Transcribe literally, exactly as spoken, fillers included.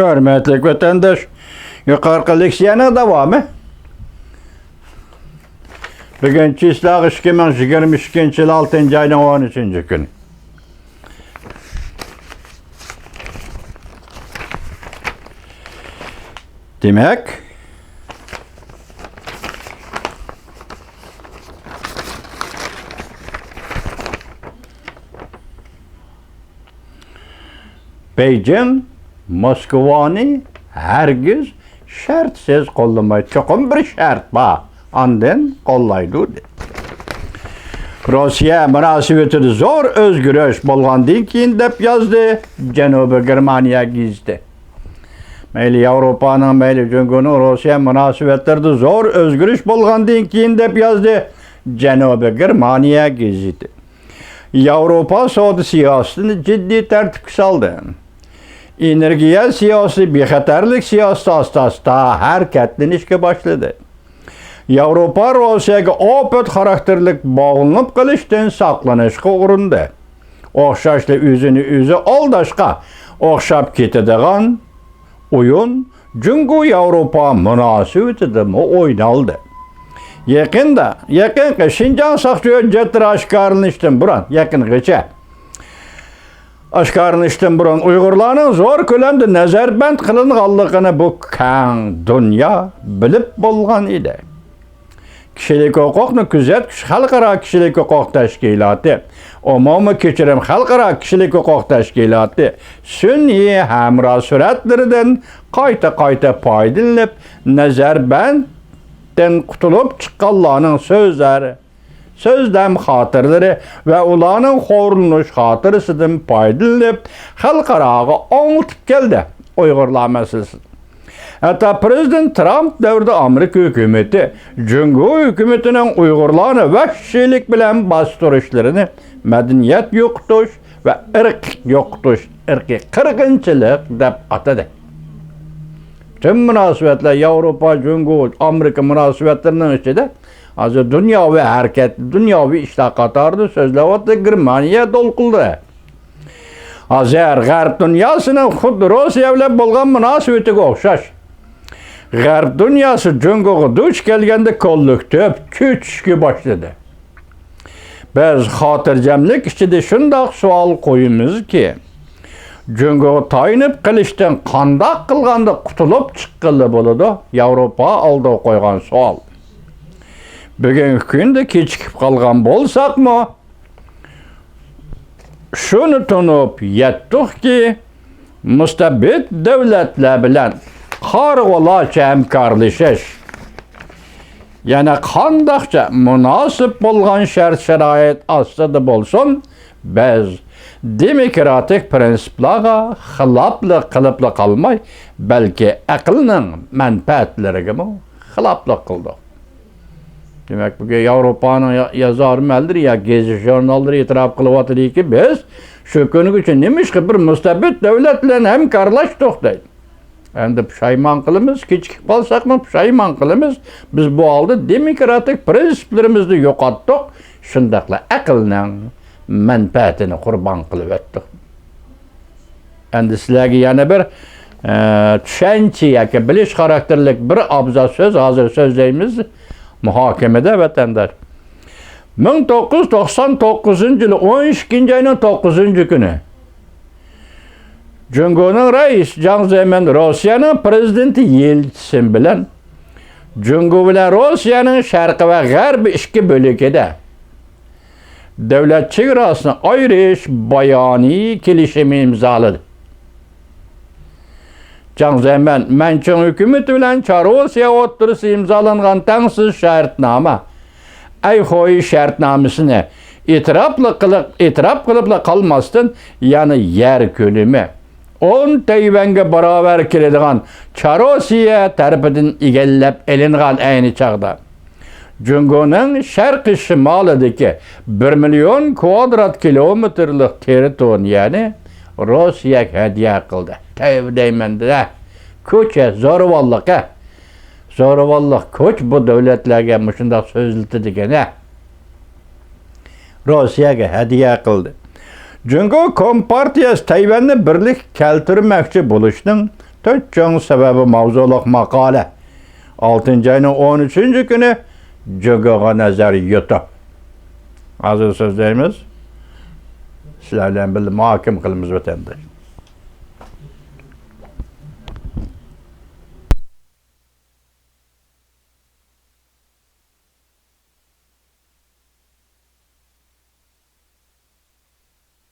ھۆرمەتلىك ۋەتەنداش، يۇقىرىقى لېكسىيەنىڭ داۋامى. بۈگۈن چىسلاغ ئىككى مىڭ يىگىرمە ئىككىنچى يىل ئالتىنچى ئاينىڭ ئون ئۈچىنچى كۈنى. دېمەك، بېيجىڭ موسكۋانى ھەرگىز شەرتسىز قوللىمايدۇ. چوقۇم بىر شەرت بار، ئاندىن قوللايدۇ، دېدى. روسىيە مۇناسىۋىتىدە زور ئۆزگىرىش بولغاندىن كېيىن، دەپ يازدى جەنۇبىي گېرمانىيە گېزىتى. مەيلى ياۋروپانىڭ، مەيلى جۇڭگونىڭ روسىيە مۇناسىۋەتلىرىدە زور ئۆزگىرىش بولغاندىن كېيىن، دەپ يازدى جەنۇبىي گېرمانىيە گېزىتى. ياۋروپا سودا سىياسىتىنى جىددىي تەرتىپكە سالدى. ئېنېرگىيە سىياسىتى، بىخەتەرلىك سىياسىتى ئاستا-ئاستا ھەرىكەتلىنىشكە باشلىدى. ياۋروپا روسىيەگە ئوپەت خاراكتېرلىك باغلىنىپ قېلىشتىن ساقلىنىشقا ئۇرۇندى. ئوخشاشلا ئۆزىنى ئۆزى ئالداشقا ئوخشاپ كېتىدىغان ئويۇن جۇڭگو ياۋروپا مۇناسىۋىتىدىمۇ ئوينالدى. يېقىندا، يېقىنقى شىنجاڭ ساقچى ھۆججەتلىرى ئاشكارىلىنىشتىن بۇرۇن، يېقىنغىچە ئاشكارىلىنىشتىن بۇرۇن ئۇيغۇرلارنىڭ زور كۆلەمدە نەزەربەند قىلىنغانلىقىنى بۇ كەڭ دۇنيا بىلىپ بولغان ئىدى. كىشىلىك ھوقۇقنى كۆزەتكۈچ خەلقئارا كىشىلىك ھوقۇق تەشكىلاتى، ئومۇمىي كەچۈرۈم خەلقئارا كىشىلىك ھوقۇق تەشكىلاتى سۈنئىي ھەمراھ سۈرەتلىرىدىن قايتا-قايتا پايدىلىنىپ، نەزەربەندتىن قۇتۇلۇپ چىققانلارنىڭ سۆزلەر، سۆزلەم خاتىرىلىرى ۋە ئۇلارنىڭ خورلىنىش خاتىرىسىدىن پايدىلىنىپ، خەلقئاراغا ئاڭلىتىپ كەلدى. ئۇيغۇرلار مەسىلىسى. ھەتتا پىرېزىدېنت ترامپ دەۋرىدە ئامېرىكا ھۆكۈمىتى جۇڭگو ھۆكۈمىتىنىڭ ئۇيغۇرلارنى ۋەھشىيلىك بىلەن باستۇرۇشلىرىنى مەدەنىيەت يوقىتىش ۋە ئىرق يوقىتىش، ئىرقىي قىرغىنچىلىق دەپ ئاتىدى. پۈتۈن مۇناسىۋەتلەر ياۋروپا، جۇڭگو، ئامېرىكا مۇناسىۋەتلىرىنىڭ ئىچىدە ھازىر دۇنياۋى ھەرىكەت، دۇنياۋى ئىشلار قاتارىدا سۆزلەۋاتىدۇ، گېرمانىيە دولقۇنلىرى. ھازىر غەرب دۇنياسىنىڭ خۇددى روسىيە بىلەن بولغان مۇناسىۋىتىگە ئوخشاش. غەرب دۇنياسى جۇڭگوغا دۇچ كەلگەندە كوللېكتىپ چۆچۈشكە باشلىدى. بىز خاتىرجەملىك ئىچىدە شۇنداق سوئال قويىمىزكى، جۇڭگوغا تايىنىپ قېلىشتىن قانداق قىلغاندا قۇتۇلۇپ چىققىلى بولىدۇ؟ ياۋروپا ئالدىغا قويغان سوئال. بۈگۈنكى كۈندە كېچىكىپ قالغان بولساقمۇ، شۇنى تونۇپ يەتتۇقكى، مۇستەبىت دۆلەتلەر بىلەن قارىغۇلارچە ھەمكارلىشىش، يەنە قانداقچە مۇناسىپ بولغان شەرت-شارائىت ئاستىدا بولسۇن، بىز دېموكراتىك پىرىنسىپلارغا خىلاپلىق قىلىپلا قالماي، بەلكى ئەقىلنىڭ مەنپەئەتلىرىگىمۇ خىلاپلىق قىلدۇق. دېمەك، بۈگۈن ياۋروپانىڭ يا-، يازارمەنلىرى يا گېزىت-ژۇرناللىرى ئېتىراپ قىلىۋاتىدۇكى، بىز شۇ كۈنگىچە نېمىشقا بىر مۇستەبىت دۆلەت بىلەن ھەمكارلاشتۇق دەيدۇ. ئەمدى پۇشايمان قىلىمىز، كېچىكىپ قالساقمۇ پۇشايمان قىلىمىز. بىز بۇ ھالدا دېموكراتىك پىرىنسىپلىرىمىزنى يوقاتتۇق، شۇنداقلا ئەقىلنىڭ مەنپەئەتىنى قۇربان قىلىۋەتتۇق. ئەمدى سىلەرگە يەنە بىر، ئە، چۈشەنچە ياكى بىلىش خاراكتېرلىك بىر ئابزاس سۆز ھازىر سۆزلەيمىز، مۇھاكىمىدە ۋەتەنداش. مىڭ توققۇز يۈز توقسان توققۇزىنچى يىلى ئون ئىككىنچى ئاينىڭ توققۇزىنچى كۈنى جۇڭگونىڭ رەئىسى جاڭ زېمىن روسىيەنىڭ پىرېزىدېنتى يېلتسىن بىلەن جۇڭگو بىلەن روسىيەنىڭ شەرقى ۋە غەربى ئىككى بۆلىكىدە دۆلەت چېگراسىنى ئايرىش بايانىي كېلىشىمى ئىمزالىدى. جاڭ زېمىن مەنچىڭ ھۆكۈمىتى بىلەن چار روسىيە ئوتتۇرىسىدا ئىمزالانغان تەڭسىز شەرتنامە، ئەيخوي شەرتنامىسىنى ئېتىراپلا قىلىپ، ئېتىراپ قىلىپلا قالماستىن، يەنە يەر كۆلىمى ئون تەيۋەنگە باراۋەر كېلىدىغان چار روسىيە تەرىپىدىن ئىگىلەپ ئېلىنغان ئەينى چاغدا جۇڭگونىڭ شەرقىي شىمالىدىكى بىر مىليون كۋادرات كىلومېتىرلىق تېررىتورىيەنى روسىيەگە ھەدىيە قىلدى. تەۋە دەيمەن-دە، كۈچ، زورىۋاللىق، ھە. زورىۋاللىق، كۈچ بۇ دۆلەتلەرگە مۇشۇنداق سۆزلىتىدىكەن، ھە. روسىيەگە ھەدىيە قىلدى. جۇڭگو كومپارتىيەسى تەيۋەننى بىرلىككە كەلتۈرمەكچى بولۇشنىڭ تۆت چوڭ سەۋەبى ماۋزۇلۇق ماقالە. ئالتىنچى ئاينىڭ ئون ئۈچىنچى كۈنى جۇگىغا نەزەر يۇتۇپ. ھازىر سۆزلەيمىز. سىلەر بىلەن بىللە مۇھاكىمە قىلىمىز، ۋەتەنداش.